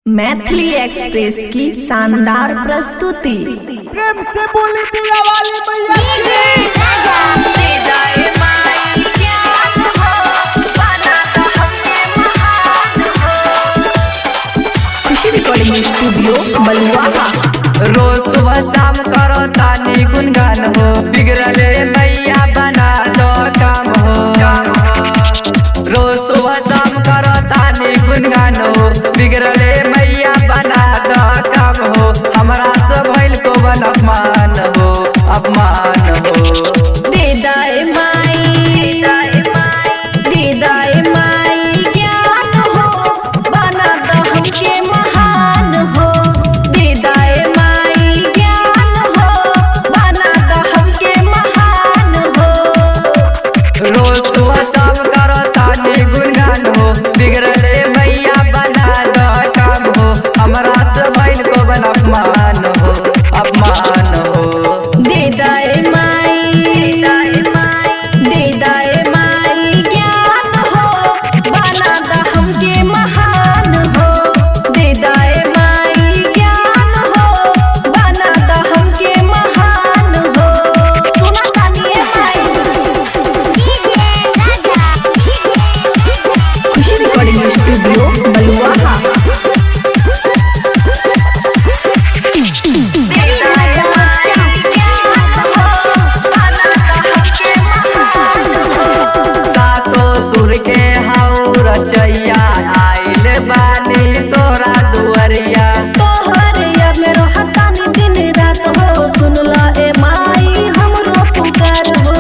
Maithili express की शानदार प्रस्तुति। प्रेम से बोली पीला वाली मैया की। खुशी रिकॉर्डिंग स्टूडियो बलुआहा। रोज सुबह शाम करो तानी गुनगान हो, बिगड़ले मैया बना दो काम हो। रोज सुबह शाम करो तानी गुनगान हो, बिगड़ले मैया बना दो काम हो। हमरा से भइल को बन अपमान हो, अपमान हो। दे दाए माई, दे दाए माई ज्ञान हो, बना दो हमके महान हो। दे दाए माई ज्ञान हो, बना दो हमके महान हो। रोज सुबह शाम करो तानी गुनगान हो, बिगड़ले मैया बना दो काम हो। हमरा से भइल को बन अपमान हो, अपमान हो। दे दाए माई, दे दाए माई ज्ञान हो, बना दो हमके महान हो। दे दाए माई ज्ञान हो, बना दो हमके महान हो। सुना तानिए माई। खुशी रिकॉर्डिंग स्टूडियो बलुआहा। सातो सुर के हाउ रचैया, आइल बानी तोरा दुआरिया। तोहर याद में रहतानी दिन रात हो, सुनला ए माई हमरो पुकार हो।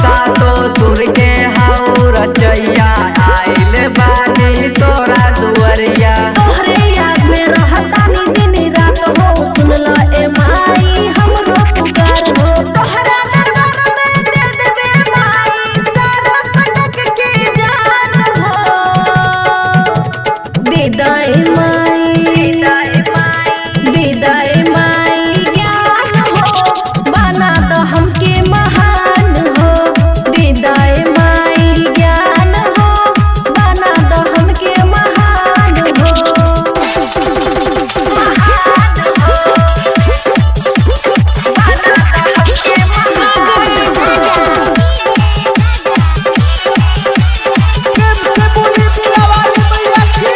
सातो सुर के हाउ रचैया, आइल बानी तोरा दुआरिया। तोहरे याद में रहतानी दिन रात हो, सुनला ए माई हमरो पुकार हो। तोहरा दरबार में दे देबे माई सारा पटक के जान हो। दे दाए माई, दे दाए माई ज्ञान हो, बना दो हमके महान हो। दे दाए माई ज्ञान हो, बना दो हमके महान हो। प्रेम से बोली पीला वाली मैया की।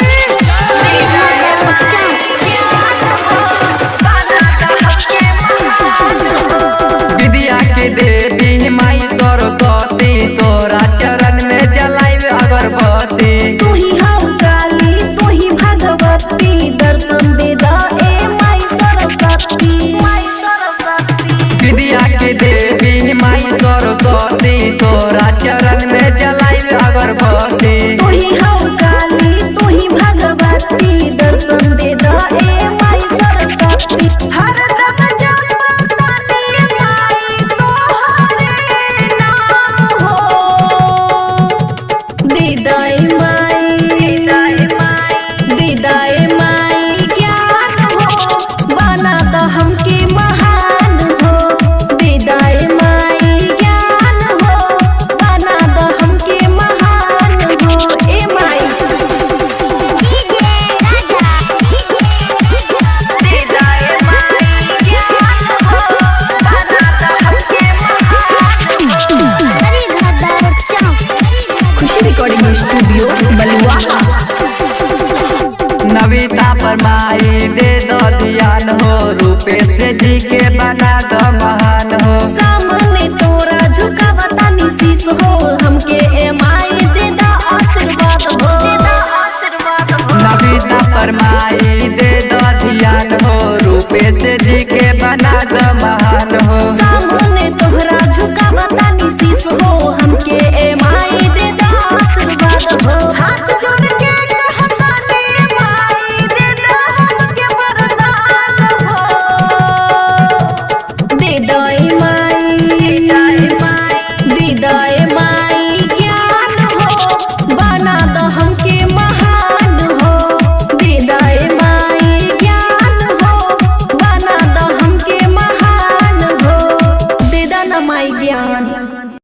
विद्या के देवी माई सरस्वती, तोरा चरण में जलाइब अगरबत्ती। तू ही हौ काली, तू ही भगवती, दर्शन दे दा ए माई सरस्वती। विद्या के देवी माई सरस्वती, तोरा चरण में जलाइब अगरबत्ती। तू ही हौ काली, तू ही भगवती, दर्शन दे दा ए माई सरस्वती। हरदम जपतानी माई तोहरे नाम हो। दे दाए माई, दे दाए माई ज्ञान हो, बना दो हमके महान हो। दे दाए माई ज्ञान हो, बना दो हमके महान हो। ए माई। खुशी रिकॉर्डिंग स्टूडियो बलुआहा। नविता पर माई दे दो ध्यान हो, रूपेश जी के